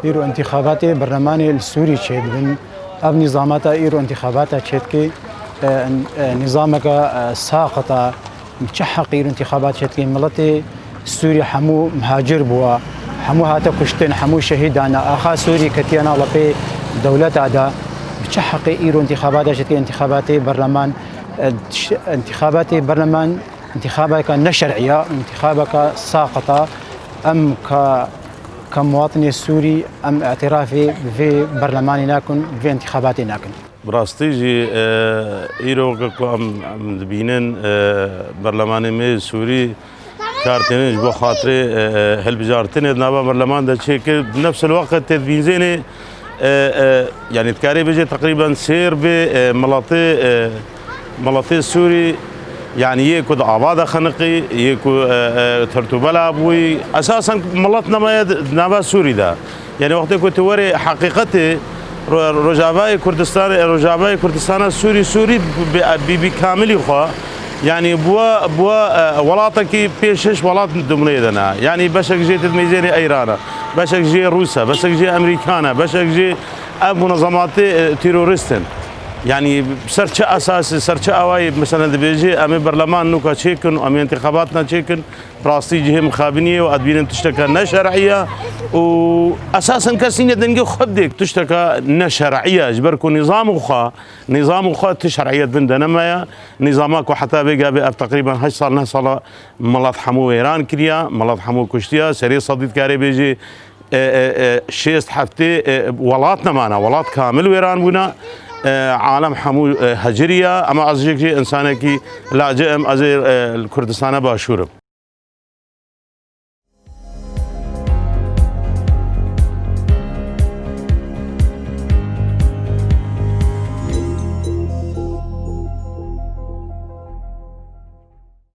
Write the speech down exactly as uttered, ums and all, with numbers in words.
Îro întîxabatê berlemanê li Sûrî çêdibin. Ev nîzamata îro întîxabata çêdikê, e, e, nîzameke, e, saqit e. Bi çi heqî îro întîxabat çêdikê? Miletê Sûrî hemû mihacir bûye, hemû hate kuştin, hemû şehîd dane. Axa Sûrî ketiye nav lepê dewleta de. Bi çi heqî îro întîxabata çêdikê? Întîxabatê berleman, e, ş-, întîxabatê berleman întîxabeke neşer'î ye, întîxabeke saqit e. Em ke, ke muwatinê Sûrî, em îtirafê bi vê berlemanê nakin, bi vê întîxabatê nakin. Bi rastî jî, e, îro weke ku em, em dibînin, e, berlemanê me yê Sûrî kar tênin ji bo xatirê, e, e, hilbijartinê di nava berleman de çêkir. Di nefs el-weqt tê dibînzênê, e, e, yanî dikarê bêje teqrîben sêr bê, e, miletê, e, miletê Sûrî, yanî yê ku di ava de xeniqî, yê ku, e, e, tertûbela bûyî. Esasen milet nemaye di, di nava Sûrî de. Yanî wextê ku tu werê heqîqetê ro-, Rojavayê Kurdistanê, Rojavayê Kurdistana Sûrî, Sûrî bi, bi, bi kamilî xwe, yanî bûye, bûye, e, welatekî pêş şeş welat dimûneyê de ne. Yanî beşek jê tu dimeyzênê Îran e, beşek jê Rûs e, beşek jê Amerîkan e, beşek jê ev munezematê, e, terorîst in. Yanî ser çi esasî, ser çi awayî, mesela dibêjî, em ê berleman nûka çêkin û em ê întîxabatna çêkin, bi rastî cihê mixabiniyê û ez dibînim tişteke neşer'î ye û esasen kes nîne dengê xwe bidê, tişteke neşer'î ye, ji ber ku nîzam û xwe, nîzam û xwe ti şer'iyet din de nemaye. Nîzama ku heta vê gavê ev teqrîben heşt sal, neh sala milet hemû wêran kiriye, milet hemû kuştiye, serê sedî dikarê bêjî, e, e, e, şêst heftê, e, welat nemane, welat kamil wêran bûne. E, alem hemû, e, heciriye, ama ez jêk jê insanekî lacê im, ez ê, e, li Kurdistana Başûr im.